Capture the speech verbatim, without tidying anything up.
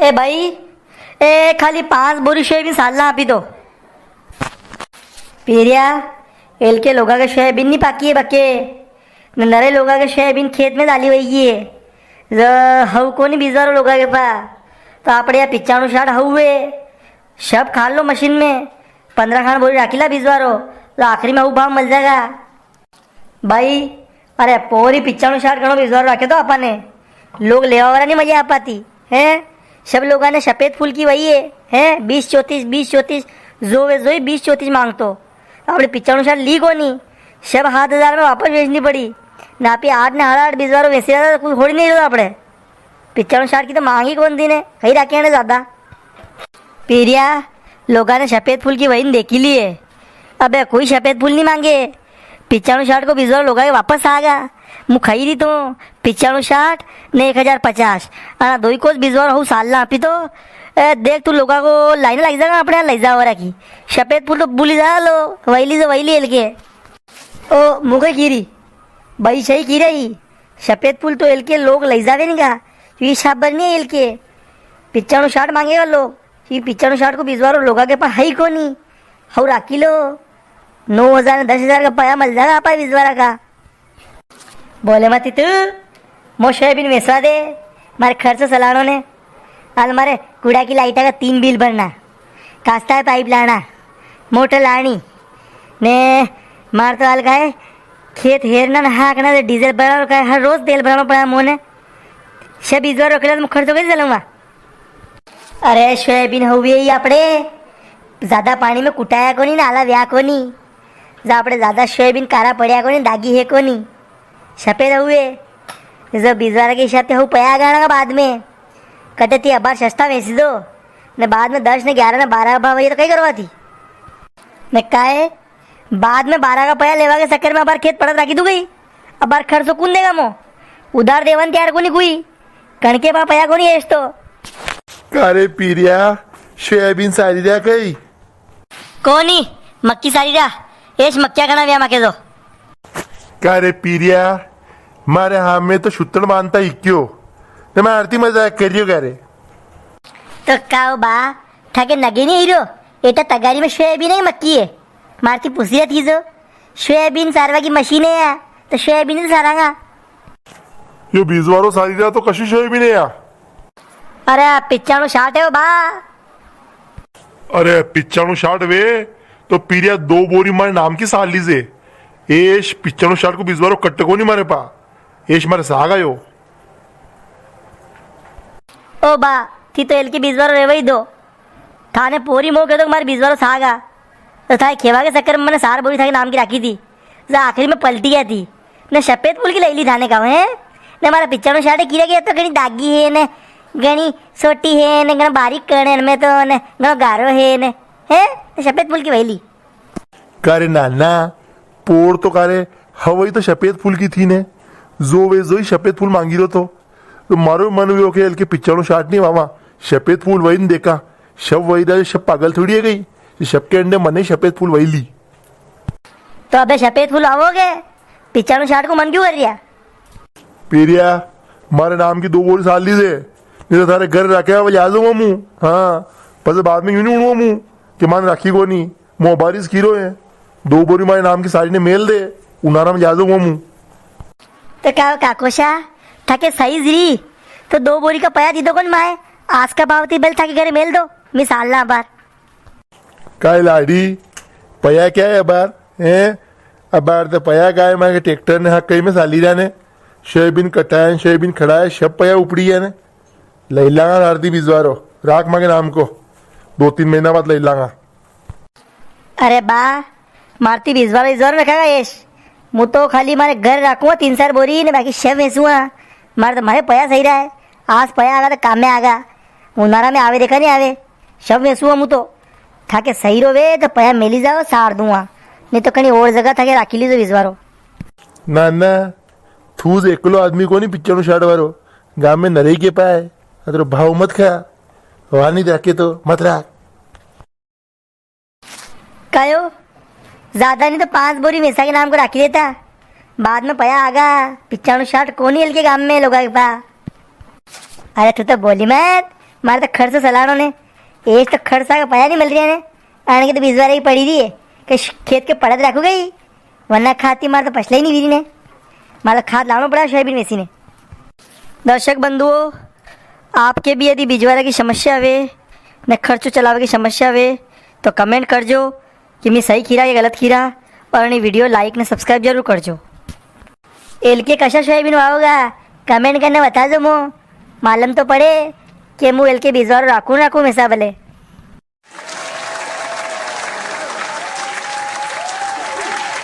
ए भाई, ए खाली पांच बोरी सोयाबीन सालना आपी दो। पीरिया, एलके लोगा के सोयाबीन नी पाकी है बके, न नरे लोगा के सोयाबीन खेत में डाली वई गी है। ज हऊ कोनी बीजवारो लोगा के पा, तो आपड़े या पिचाणु साठ हऊ है, सब खाल लो मशीन में, पन्द्रह खान बोरी राखी ला बीजवारो, तो आखिरी में हऊ भाव मल जागा। भाई, अरे पोरी पिचाणु साठ घणो बीजवारो राख्यो तो आपा ने, लोग लेवा वाला नी मजा आ पाती, हैं? सब लोगा ने सफेद फूल की वई है, हैं? बीस चौतीस, बीस चौतीस, जो वे जोई बीस चौतीस मांगतो। आपणे पिचाणु साठ ली कोनी, सब सात हजार में वापस बेचनी पड़ी। ना आपी आठ ने साढ़ा आठ बीजवारो बेची रया था, तो कुछ होड़ी नी रयो आपणे। पिचाणु साठ की तो मांग ही कोनी थी ने, कई राखे ने ज्यादा। पीरिया, लोगा ने सफेद फूल की वई ने देखी लिए। अबे कोई सफेद फूल नी मांगे। पिचाणु साठ को बीजवारो लोगा के वापस आगा। मु खई री तो पिचाणु साठ ने एक हजार पचास। अणा दोई को बीजवारो हऊ सालना आपी तो। ए, देख तू लोगा को लाइन लग जागा आपणे लई जावा राखी। सफेद फूल तो भूली जा लो, वई ली जो वई ली एलके। ओ, मु कई की री, भाई सही की री। सफेद फूल तो एलके लोग लई जावे नी का, तो ये साबर नी है एलके। पिचाणु साठ मांगेगा लोग, ये पिचाणु साठ को बीजवारो लोगा के पा हई कोनी। हऊ राखी लो, नौ हजार ने दस हजार का पया मल जागा आपा बीजवारा का। बोले मती तू, मो सोयाबीन वेसवा दे, मारे खर्चो सलाणो ने। हाल मारे कुड़ा की लाइटा का तीन बिल भरना, कास्ता है पाइप लाना, मोटर लानी, ने मार तो हाल का है, खेत हेरना ने हाकना, डीजल भराणो का है, हर रोज तेल भराणो पड़ा मोने। सब बीजवारो रोकेला तो मु खर्चो कैसे चलाऊंगा? अरे सोयाबीन हुए ही आपड़े, ज्यादा पाणी में कुटाया कोनी, नाला व्या कोनी। जा आपड़े ज्यादा सोयाबीन कारा पड़्या कोनी, दागी है कोनी। सफेद हुए। जो बीजवारा के हिसाब से हऊ पया गाणा का बाद में। कटे ती अबार सस्ता वेची दो। ने बाद में दस ने ग्यारह ने बारह का भाव वई तो कई करवा थी? ने काहे? बाद में बारह का पया लेवा के चक्कर में अबार खेत पड़त राखी दू गई। अबार खर्चो कुण देगा मो? उधार देवन तैयार कोनी कोई। कणके पा पया कोनी एस तो। अरे पीरिया, सोयाबीन सारी रया कई? कोनी, मक्की सारी रया। एस मक्किया घणा व्या मके तो। का रे पीरिया, मारे हामे तो सुतण मानता ही क्यों? ते मैं आरती मजाक कर रियो का रे? तो काओ बा, थाके नगे नी हीरो, एटा तगारी में सोयाबीन है मक्की है? मारती पूछ रिया थी जो, सोयाबीन सारवा की मशीन है या, तो सोयाबीन ही सारांगा। यो बीजवारो सारी रया तो कशी सोयाबीन है या? अरे, पिचाणु साठ है वो बा। अरे, पिचाणु साठ वे, तो पीरिया दो बोरी मारे नाम की सार लीजे। एश पिचाणु साठ को बीजवारो कट्टे कोनी मारे पा। एश मारे साग आयो। ओ बा, थी तो एल के बीजवारो रेवा ही दो। थाने पोरी मो के तो मारे बीजवारो साग आ। तो थाए खेवा के चक्कर में मने सार बोरी थाके नाम की राखी थी। जा आखिरी में पलटी गया थी। ने सफेद फूल की लई ली थाने का है? ने मारा पिचाणु साठ की रया के तो घणी दागी है ने, घणी छोटी है ने, घणो बारीक कण है ने, मैं तो ने, घणो गारो है ने, है? ने सफेद फूल की वई ली। का रे नाना, पोर तो का रे, हवई तो सफेद फूल की थी ने, जो वे जोई सफेद फूल मांगी रो तो। तो मारो मन हुयो के एल के पिचाणु साठ नी वावा, सफेद फूल वई ने देखा, सब वई रया, सब पागल थोड़ी है गई, सबके अंडे मने सफेद फूल वई ली। तो अबे सफेद फूल आवोगे, पिचाणु साठ को मन क्यों कर रिया? पीरिया, मारे नाम की दो बोरी सार लीजे, नी तो थारे घर राखे, अब ले आ जाऊंगा मु। हाँ, बस बाद में यूं नी हुणूंगा मु, कि माने राखी कोनी, मो बारिश की रो है, दो बोरी मारे नाम की सारी ने मेल दे, उनारा में ले आ जाऊंगा मु। तो का काकोशा, थाके सही जरी, तो दो बोरी का पया दी दो कोनी माए, आज का भाव ती बेल थाके घरे मेल दो, मिसाल ना बार। काय लाड़ी, पया क्या है अबार? हैं? अबार तो पया काय मारे ट्रैक्टर ने हक कई में साली जाने। सोयाबीन कटाए, सोयाबीन खड़ाए, सब पया उपड़ी है ने। लई लांगा आरती बीजवारो, राख मारे नाम को। दो तीन महीना बाद लई लांगा। अरे बा, मारती बीजवारो इजवारो रखेगा एश। मु तो खाली मारे घर राखूंगा तीन चार बोरी ने बाकी सब वेचूंगा। मारे तो मारे पया सही रया है। आज पया आगा तो काम में आगा। उनारा में आवे देखा नी आवे। सब वेचूंगा मु तो। थाके सही रोवे तो पया मेली जाओ, सार दूंगा। नी तो कणी और जगह थाके राखी लीजो विजवारो। ना, ना, थू ज एकलो आदमी कोनी पिचाणु साठ वारो। गाम में नरई के पाए। अतरो भाव मत खा। वा नी राखे तो मत राख। कायो, ज्यादा नी तो पांच बोरी वेसा के नाम को राखी देता। बाद में पया आगा, पिचाणु साठ कोनी एल के गाम में लोगा के पा। अरे तू तो बोली मत, मारे तो खर्च सलाणो ने, एज तो खर्चा का पया नी मिल रिया ने, आने के तो बीजवारा की पड़ी री है, के श-, खेत के पड़त राखू गई, वरना खाती मारे तो पछले ही नी वीरी ने, मारे तो खाद लाणो पड़ा सोयाबीन वेसी ने। दर्शक बंधुओं, आपके भी यदि बीजवारा की समस्या वे, ने खर्चो चलावा की समस्या वे, तो comment करजो कि मैं सही खीरा या गलत खीरा, और अणी video like ने subscribe जरूर करजो। एलके कशा सोयाबीन वावोगा, comment करने बताजो मो, मालूम तो पड़े कि मु एलके बीजवारो राखूं, राखूं हमेशा भले।